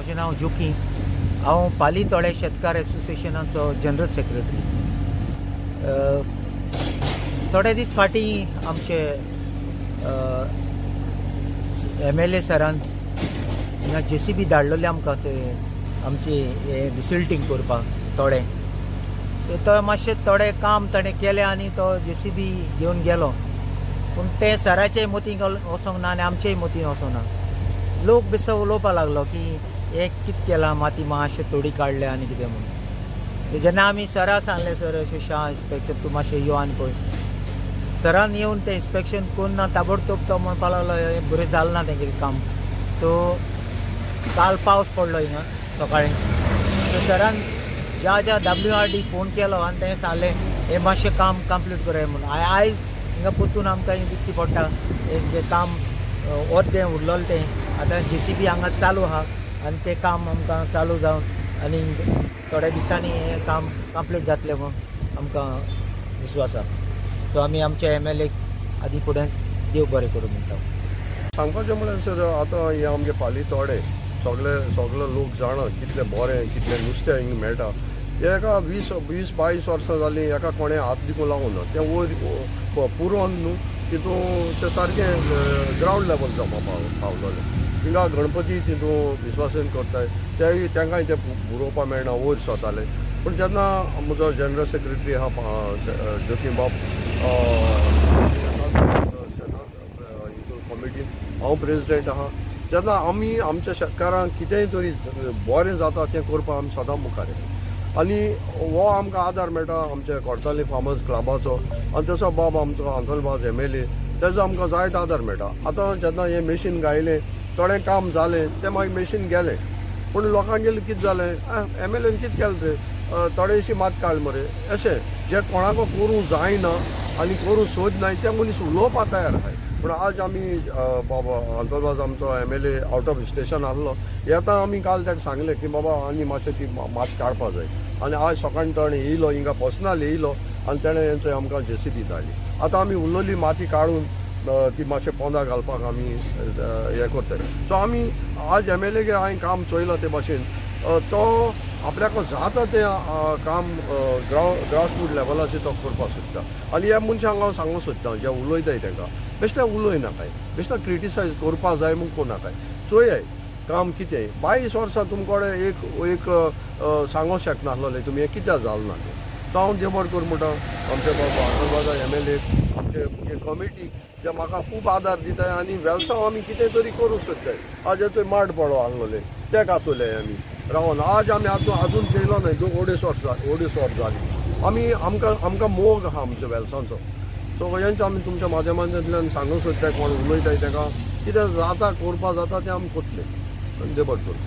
म्हजें नांव जोकी. हांव पाली तोळे शेतकार एसोसिएशनाचो जनरल सेक्रेटरी. थोडे दीस फाटीं आमचे MLA सरान हिंगा JCB धाडलेले आमकां ते आमची हे डिसिल्टींग करपाक तोळे. तो मातशें थोडें काम ताणें केलें आनी तो JCB घेवन गेलो. पूण तें सराचेय मतींत वचोंक ना आनी आमचेय मतींत वचोंक ना. लोक बेसो उलोवपाक लागलो की हें कितें केलां, माती मातशें थोडी काडल्या आनी कितें म्हणून. जेन्ना आमी सरा सांगलें, सर अशें शां इन्स्पेक्शन तूं मातशें यो आनी पळय. सरान येवन तें इन्स्पेक्शन करून ना ताबडतोब तो म्हणपाक लागलो हें बरें जालें ना तेंगेलें काम. सो काल पावस पडलो हिंगा सकाळीं. सो सरान ज्या ज्या WRD phone केलो आनी तें सांगलें हें मातशें काम कंप्लीट कराय म्हणून. आयज हिंगा परतून आमकां दिश्टी पडटा हें काम अर्दें उरलेलें तें आतां JCB हांगा चालू आहा आनी तें काम आमकां चालू जावन आनी थोड्या दिसांनी हें काम कंप्लीट जातलें म्हूण आमकां विश्वास आहा. सो आमी आमच्या MLA आदी फुडें देव बरें करूं म्हणटा. सांगपाचें म्हळ्यार सर, आतां हें आमगे पाली तोडे सगळे सगळे लोक जाणा कितलें बरें कितलें नुस्तें हिंगा मेळटा. एका 20-22 वर्सां जालीं एका कोणें हात दिकून लावूं ना. तें वयर पुरोवन न्हू तितून तें सारकें ग्रावंड लेवल जावपा पावलोलें. हिंगा गणपती तितून विश्वासन करताय तेय तांकांय तें पुरोवपा मेळना, वयर सोताले. पूण जेन्ना म्हजो जनरल सेक्रेटरी आहा जोकीम बाब हितून कॉमिटीन हांव प्रेजिडेंट आहा, जेन्ना आमी आमच्या शेतकारांक कितेंय तरी बरें जाता तें करपाक आमी सदां मुखार येता. आनी हो आमकां आदार मेळटा आमच्या कोडताली फार्मर्स क्लबाचो आनी तसो बाब आमचो आंतोन वाज MLA तेजो आमकां जायतो आदार मेळटा. आतां जेन्ना हें मशीन गायलें थोडें काम जालें तें मागीर मशीन गेलें. पूण लोकांगेलें कितें जालें, MLAन कितें केलें रे, थोडेशी मात काड मरे, अशें जे कोणाक करूंक जायना आनी करूंक सोदनाय ते मनीस उलोवपाक तयार आहाय. पूण आज आमी बाबा आंतोन वाज आमचो MLA out of station आहलो, येता आमी काल ताका सांगलें की बाबा आनी मातशें ती मात काडपा जाय. आनी आज सकाळीं ताणें येयलो हिंगा पर्सनल येयलो आनी तेणें हेंचो आमकां JCB धाडली. आतां आमी उरलेली माती काडून ती मातशें पोंदा घालपाक आमी हें करताय. सो आमी आज MLA हांवें काम चोयलां ते भाशेन तो आपल्याक जाता तें काम ग्रासरूट लेवलाचेर तो करपाक सोदता. आनी ह्या मनशांक हांव सांगूंक सोदता जे उलयताय तांकां बेश्टें उलय नाकाय, बेश्टें क्रिटिसायज करपाक जाय म्हूण करनाकाय. चोयाय काम कितें, 22 वर्सां तुमचे कडेन एक एक सांगूंक शकनासलें तुमी हें कित्याक जालें ना तें. सो हांव देव बरें करूं म्हणटा आमचे बाबा आंतोन वाज MLA आमचे कमिटीक जे म्हाका खूब आदार दिताय आनी वेलसांव आमी कितें तरी करूंक सोदताय. आज हेचो माड पडो आहलोले ते कातोले आमी रावन आज आमी आजून आजून चेयलो न्हय, 2-2.5 वर्स जालीं आमी आमकां आमकां मोग आहा आमच्या वेलसांचो. सो हेंच आमी तुमच्या माध्यमांतल्यान सांगूंक सोदताय, कोण उलयताय ताका कितें जाता करपाक जाता तें आमी करतले. देव बरें करूं.